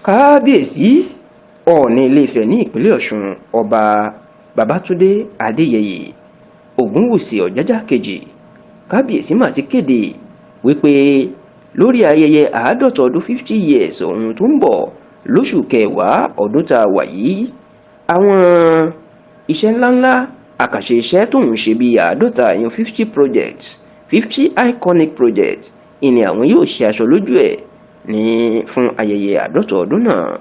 Kábíyèsí Ọọ̀ni Ilé-Ifẹ̀ ní ìpínlẹ̀ Ọ̀ṣun, Ọba Babátúndé Adéyẹyè Ògúnwùsì Ọ̀jájá Kejì, kábíyèsí mà ti kéde wípé lórí ayẹyẹ 50 ọdún, 50 years, ohun tó ń bọ̀ lóṣù kẹwàá ọdún tá a wà yìí, àwọn iṣẹ́ ńláńlá, àkànṣe iṣẹ́ tóun ṣe bíi 50, ìyẹn 50 projects, 50 iconic projects, ìní àwọn yóò ṣe aṣọ lójú ẹ̀ ní fún ayẹyẹ 50 ọdún náà.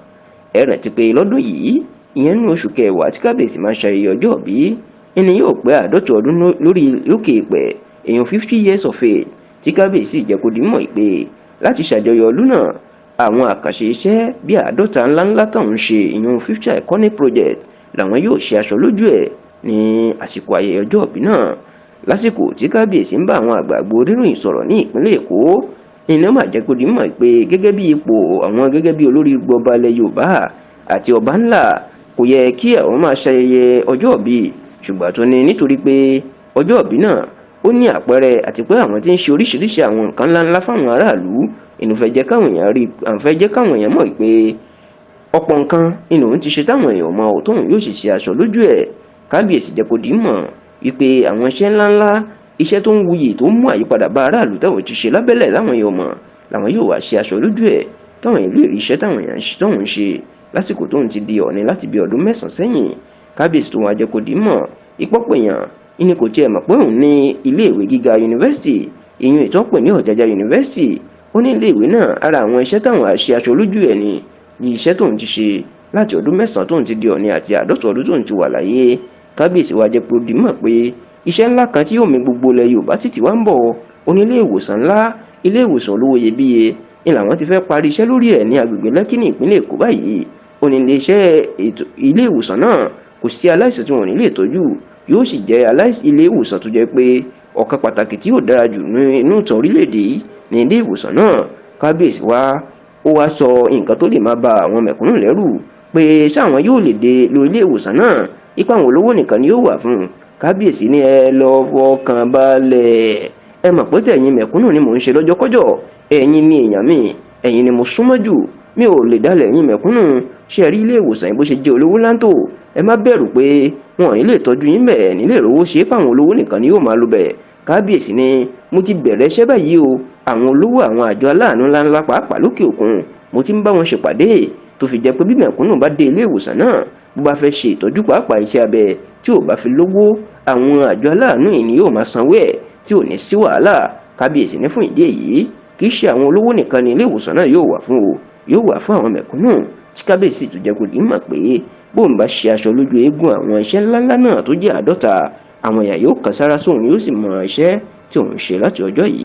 Ẹ rántí pé lọ́dún yìí, ìyẹn ní oṣù kẹwàá tí kábíyèsí máa ń ṣayẹyẹ ọjọ́ ìbí, ìní yóò pé 50 ọdún lórí lókè eèpẹ̀, èèyàn 50 years of age, tí kábíyèsí jẹ́ kó di mọ̀ pé láti ṣàjọyọ̀ ọdún náà, àwọn àkànṣe iṣẹ́ bíi 50 ńláńlá táwọn ń ṣe, ìyẹn 50 iconic project, làwọn yóò ṣe aṣọ lójú ẹ̀ ní àsìkò ayẹyẹ ọjọ́ ìbí náà. Lásìkò tí kábíyèsí ń bá àwọn àgbààgbà oníròyìn sọ̀rọ̀ ní ìpínlẹ̀ Èkó, iná mà jẹ́ kó di mọ̀ pé gẹ́gẹ́ bí ipò àwọn gẹ́gẹ́ bí olórí gbọba ilẹ̀ Yorùbá àti ọba ńlá, kò yẹ kí àwọn máa ṣayẹyẹ ọjọ́ ìbí, ṣùgbọ́n tó ní nítorí pé ọjọ́ ìbí náà ó ní àpẹẹrẹ àti pé àwọn tí ń ṣe oríṣiríṣi àwọn nǹkan ńláńlá fáwọn aráàlú, inú fẹ́ jẹ́ káwọn èèyàn rí, àwọn fẹ́ jẹ́ káwọn èèyàn mọ̀ pé ọ̀pọ̀ nǹkan inú òun ti ṣe táwọn èèyàn mọ̀ tóun yóò sì ṣe aṣọ lójú ẹ̀. Kábíyèsí jẹ́ kó di mọ̀ wípé àwọn iṣẹ́ ńláńlá, iṣẹ́ tó ń wuyì, tó ń mú àyípadà bá aráàlú táwọn ti ṣe lábẹ́lẹ̀ láwọn èèyàn mọ̀, làwọn yóò wá ṣe aṣọ lójú ẹ̀ táwọn ìlú èrè iṣẹ́ táwọn èèyàn tóun ń ṣe lásìkò tóun ti di Ọọ̀ni láti bí ọdún 9 sẹ́yìn. Kábíyèsí tó wá jẹ́ kó di mọ̀ ìpọ́pọ̀ èèyàn ìní kò tiẹ̀ mọ̀ pé òun ní iléèwé gíga yunifásitì, ìyún ìtọ́pẹ̀ ní Ọ̀jájá Yunifásitì. Ó ní iléèwé náà, ara àwọn iṣẹ́ táwọn àṣe aṣọ lójú ẹ̀ ní iṣẹ́ tóun ti ṣe láti ọdún 9 tóun ti di Ọọ̀ni àti 50 ọdún tóun ti wà láyé. Kábíyèsí wá jẹ́ kó di mọ̀ pé iṣẹ́ ńlá kan tí yóò mì gbogbo ilẹ̀ Yorùbá títí wá ń bọ̀, onílé ìwòsàn ńlá, ilé ìwòsàn olówó iyebíye ní làwọn ti fẹ́ parí iṣẹ́ lórí ẹ̀ ní agbègbè Lẹ́kì ní ìpínlẹ̀ Èkó báyìí. Ó ní iléeṣẹ́ ètò ilé ìwòsàn náà, kò sí aláìsàn tí wọn ò ní lè tọ́jú, yóò sì jẹ́ ilé ìwòsàn tó jẹ́ pé ọ̀kan pàtàkì tí yóò dára jù nínú ìtàn orílẹ̀-èdè yìí ní ilé ìwòsàn náà. Kábíyèsí wa ó wá sọ nǹkan tó lè má ba àwọn mẹ̀kúnnù lẹ́rù pé sáwọn yóò lè dé lo ilé ìwòsàn náà, ipa àwọn olówó nìkan ni yóò wà fún un. Kábíyèsí ní ẹ lọ fọkàn balẹ̀, ẹ mọ̀ pé tẹ̀yin mẹ̀kúnnù ni mò ń ṣe lọ́jọ́kọ́jọ́, ẹ̀yin ni èèyàn mi, ẹ̀yin ni mo súnmọ́ jù, mi ò lè dalẹ̀ ẹ̀yin mẹ̀kúnnù. Ṣe rí ilé ìwòsàn yìí bó ṣe jẹ́ olówó láńtò, ẹ má bẹ̀rù pé wọn ò ní lè tọ́jú yín bẹ́ẹ̀, ní lè rówó ṣe é, fáwọn olówó nìkan ni yóò máa lò bẹ́ẹ̀. Kábíyèsí ni mo ti bẹ̀rẹ̀ iṣẹ́ báyìí o, àwọn olówó, àwọn àjọ aláàánú ńláńlá, pàápàá lókè òkun, mo ti ń bá wọn ṣèpàdé, tó fi jẹ́ pé bí mẹ̀kúnnù bá dé ilé ìwòsàn náà, bó bá fẹ́ ṣe ìtọ́jú, pàápàá iṣẹ́ abẹ, tí ò bá fi lówó, àwọn àjọ aláàánú yìí ni yóò máa sanwó ẹ̀, tí ò ní sí wàhálà. Kábíyèsí ní fún ìdí èyí, kì í ṣe àwọn olówó nìkan ni ilé ìwòsàn náà yóò wà fún o, yóò wà fún àwọn mẹ̀kúnnù. Tí kábíyèsí tó jẹ́ kó di mọ̀ pé bóun bá ṣe aṣọ lójú eégún àwọn iṣẹ́ ńláńlá náà tó jẹ́ 50, àwọn èèyàn yóò kàn sára sóun, yóò sì mọ iṣẹ́ tí òun ṣe láti ọjọ́ yìí.